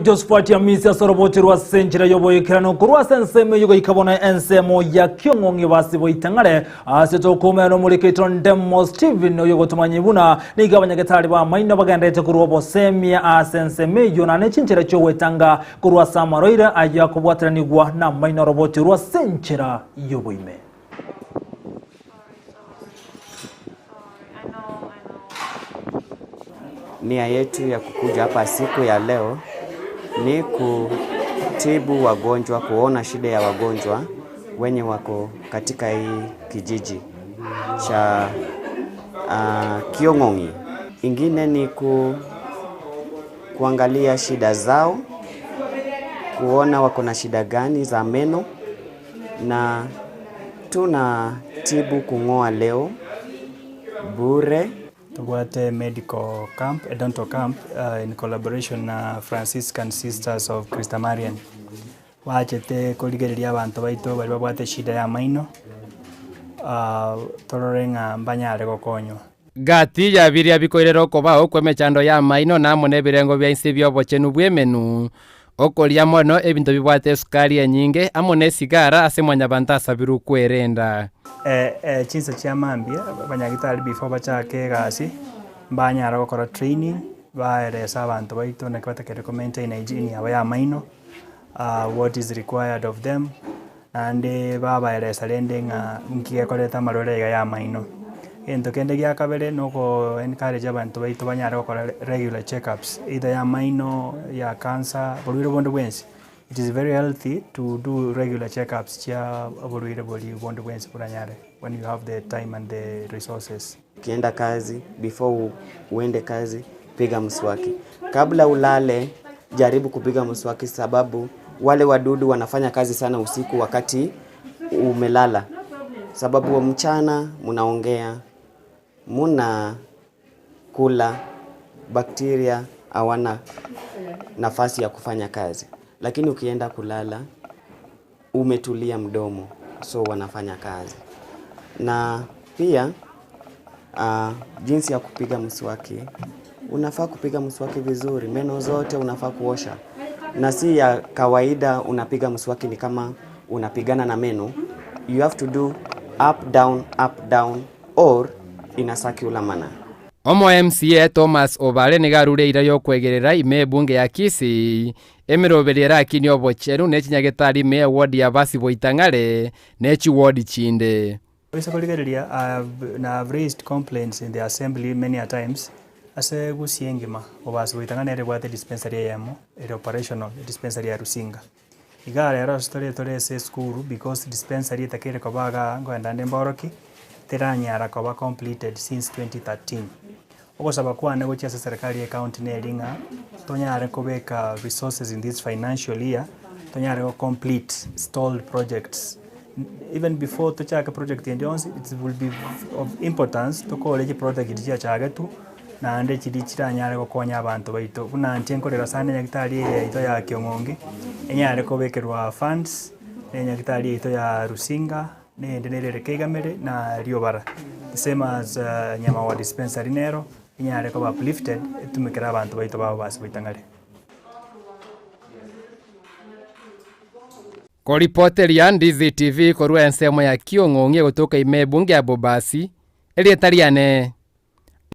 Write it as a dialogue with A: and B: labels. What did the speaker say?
A: Josephat Amisi ase oroboche rwa ase enchera y'oboikeranu korwa ase ensemo eyio goika bono ensemo ya Kiong'ong'i basi boitang'are ase tokoumera nomorikeito Ndemo Stephen oyo ogotomanyia buna nigo abanyagetari b'amaino bagenderete korwa obosemia ase ensemo eyio na ne chinchera chi'ogwetanga korwa ase amarwaire ayio akobwateranigwa namaino oroboche rwa ase enchera y'oboime.
B: Nia yetu ya kukuja hapa siku ya leo ni kutibu wagonjwa, kuona shida ya wagonjwa wenye wako katika hii kijiji cha uh, Kiong'ong'i. Ingine ni ku, kuangalia shida zao, kuona wako na shida gani za meno na tunatibu kung'oa leo bure.
C: Tobwate medical camp, a dental camp in collaboration na Franciscan Sisters of Christamarian. Bachete korigereria abanto baito baria babwate eshida ya amaino, torore ng'a mbanyare gokonywa.
D: Gati ya biria bikoirera okobao kw'emechando y'amaino na amo nebirengo bia inse bi'obochenu bw'emenwa, okoria mono ebinto bibwate esukari enyinge, amo nesigara ase mwanyabanto asabirwe kwerenda.
C: Chinsa chia mambia abanyagitari before bachake egasi mbanyara gokora training baerese abanto baito naki batakeire ko maintain hygiene yabo ya amaino, what is required of them, naende babaeresa rende ng'a nki gekoreta amarwaire iga ya amaino. Egento kende gia kabere na oko encourage abanto baito banyare gokora regular check ups either ya amaino, ya cancer, borwaire bonde bwensi. It is very healthy to do regular check ups chia oborwaire boria bonde bwensi boranyare when you have the time and the resources.
B: Ukienda kazi, before uende kazi, piga mswaki. Kabla ulale, jaribu kupiga mswaki sababu wale wadudu wanafanya kazi sana usiku wakati umelala. Sababu mchana mnaongea, muna kula, bakteria hawana nafasi ya kufanya kazi. Lakini ukienda kulala, umetulia mdomo, so wanafanya kazi. Na pia uh, jinsi ya kupiga mswaki, unafaa kupiga mswaki vizuri, meno zote unafaa kuosha, na si ya kawaida unapiga mswaki ni kama unapigana na meno. You have to do up down up down or in a circular manner.
D: Omo MCA Thomas Obare nigo arure eira y'okwegerera ime ebunge ya Kisii, emeroberi erakinie obochenu ne chinyagetari ime eward ya Basi-Boitang'are ne chiward chinde.
C: Oise korigereria I have na have raised complaints in the assembly many a times ase Gusii engima Bobasi Boitang'are nere ebwate dispensary eyemo ere operational dispensary ya Rusinga. Igaa rero ase tore tore ase esukuru because dispensary etakeire koba igaa nkoenda nde mboroki, teranyara koba completed since 2013. Ogosaba kwane gochia ase eserekari ya ecounty neri ng'a tonyare kobeka resources in this financial year, tonyare go complete stalled projects. Even before tochake project ende yonsi, it will be of importance tokore chiproject chiachagetwe naende chiria chiranyare gokonya abanto baito. Buna inche nkorera sana enyagitari eye yaito ya Kiong'ongi, enyare kobekerwa funds, na enyagitari yaito ya Rusinga, na eyende nere ere Keigamere na Riobara. The same as Nyamawa dispensary nero, enyare koba uplifted, etumekere abanto baito babo ase goitang'aria.
D: Koripoteria Ndizi TV korwa ensemo ya Kiong'ong'i egotoka ime ebunge ya Bobasi, erieta riane.